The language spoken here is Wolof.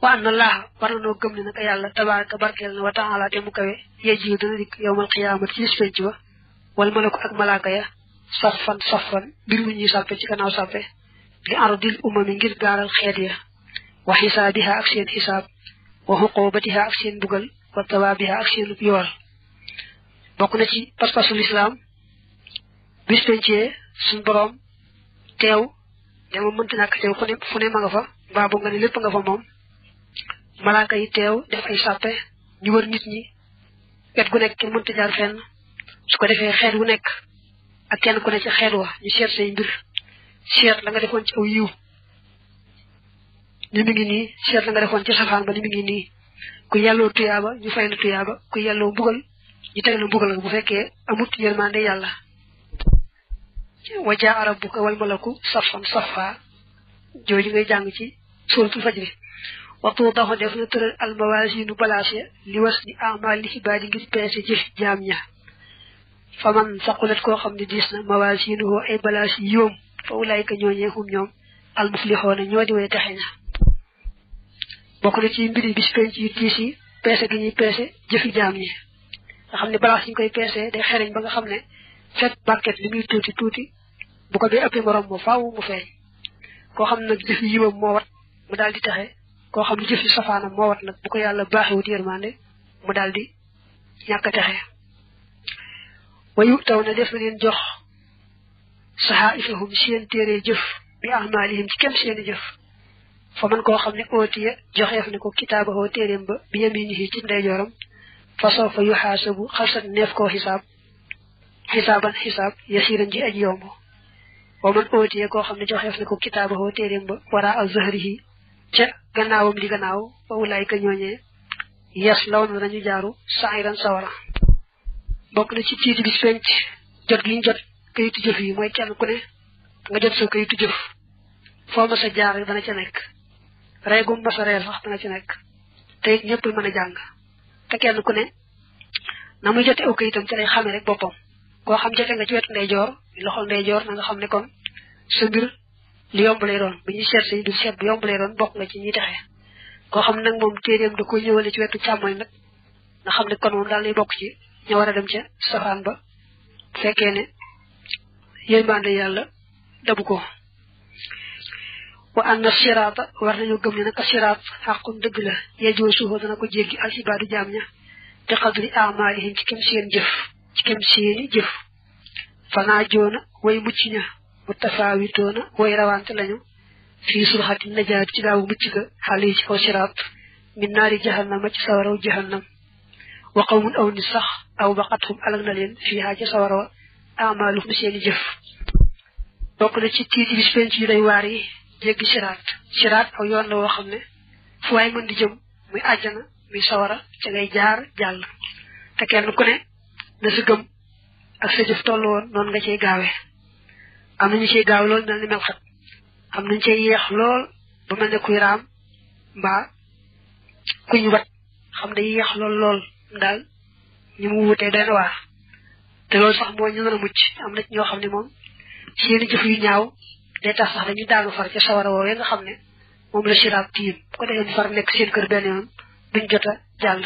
wa anna allah war no gëm ni naka yàlla tabaraka barkel wa ta'ala te mu kawe yeji dana dik yawmal qiyamati ci penc ba wal malaku ak malaaka ya safan bir mu ñi sappe ci kanaaw sappe li ardil umami ngir gaaral xeet ya wa hisabiha ak seen hisab wa huqubatiha ak seen bugal wa tawabiha ak seen yool bokku na ci pas-pasul islam bis pencé sun borom teew dama mënti nak teew fu ne ma nga fa ba bu nga ni lepp nga fa mom malaaka yi teew def ay sappe ñu wër nit ñi ket gu nekk kenn mënta jaar fenn su ko defee xeet wu nekk ak kenn ku ne ci xeet wa ñu seet say mbir seet la nga defoon ci aw yiw ni mi ngi nii seet la nga defoon ci safaan ba ni mi ngi nii ku yàlloo tuyaaba ñu fay la tuyaaba ku yàlloo bugal ñu teg la bugal bu fekkee amut yërmande yàlla wa jaa rabbuka wal malaku safan safa jooju ngay jàng ci suratul fajr waxtu taxo def na teural al mawazinu balasya li wasni a'mal ibadi ngir pesse jëf jaam ña faman saqulat ko xamni dis na mawazinu ay balasi yom fa ulaika ñoñe hum ñom al muflihuna ñoo di way taxena bokku na ci mbiri bis penc yu tisi pesse gi ñi pesse jëf jaam ñi nga xamni balas ñu koy pesse day xereñ ba nga xamne fet barket li muy tuti bu ko be ëppé morom mo faaw mu feñ ko xam nak jëf yiwam mo wat mu daldi taxé ko xam jëf ci safana mo wat nak bu ko yalla baxé wut yermane mu daldi ñaka taxé wayu tawna def leen jox sahaifahum seen téré jëf bi ahmalihim ci kem seen jëf fa man ko xamni otiya joxef ne ko kitaabaho térém ba bi yaminihi ci ndey joram fa sawfa yuhasabu khalsat neef ko hisaban hisab yasiran ji aji yombo wa man otiya ko xamni joxef ne ko kitaabaho térém ba wara az-zahrihi ca gannaawam li gannaaw fa ulaayka ñooñee yes law na dañu jaaru sairan sawara bokk na ci tiiti bis penc jot gi ñu jot kayitu jëf yi mooy kenn ku ne nga jot sa kayitu jëf foo ma sa jaar dana ca nekk reegum ma sa reer sax dana ca nekk te it ñëpp mën a jàng te kenn ku ne na muy jote aw kayitam ci lay xame rek boppam koo xam jote nga ci wetu ndeyjoor loxol ndeyjoor na nga xam ne kon sa mbir li yomb lay doon bu ñu seet say du seet bu yomb lay doon bokk nga ci ñi taxé koo xam nag moom téeréem da koy ñëwale ci wetu càmmoñ nag nga xam ne kon moom daal lay bokk ci ñu war a dem ca safaan ba fekkee ne yërmande yàlla dabu ko wa anna sirata war nañu gëm ne naka sirat xaqun dëgg la yejoo suufoo dana ko jéggi al ibaadu jaam ña te xadri amalihim ci kem seeni jëf fanaa joona way mucc ña mutafawitona way rawante lañu fi surhati najaat ci gaawu mucc ga xali ci ko sirat min naari jahannama ci sawaraw jahannam wa qawmun aw ni sax aw baqathum alag na leen fi ha ci sawaraw amalu seeni jëf bokk na ci tiiti bis penc yu day waar yi jéggi sirat aw yoon la woo xam ne fu waay mën di jëm muy àjjana muy sawara ca ngay jaar jàll te kenn ku ne na sa gëm ak sa jëf toll woon noonu nga cay gaawee am nañu ci gaaw lool mel ni mel xat am nañu ci yeex lool ba mel ne kuy raam mbaa kuñ wat xam ne yeex lool daal ñu mu wutee doy na waar te loolu sax moo ñu mën a mucc am na ci ñoo xam ne moom seeni jëf yu ñaaw day tax sax dañu daanu far ca sawara woowee nga xam ne moom la siraat tiim ko defee far nekk seen kër benn yoon duñ jot a jàll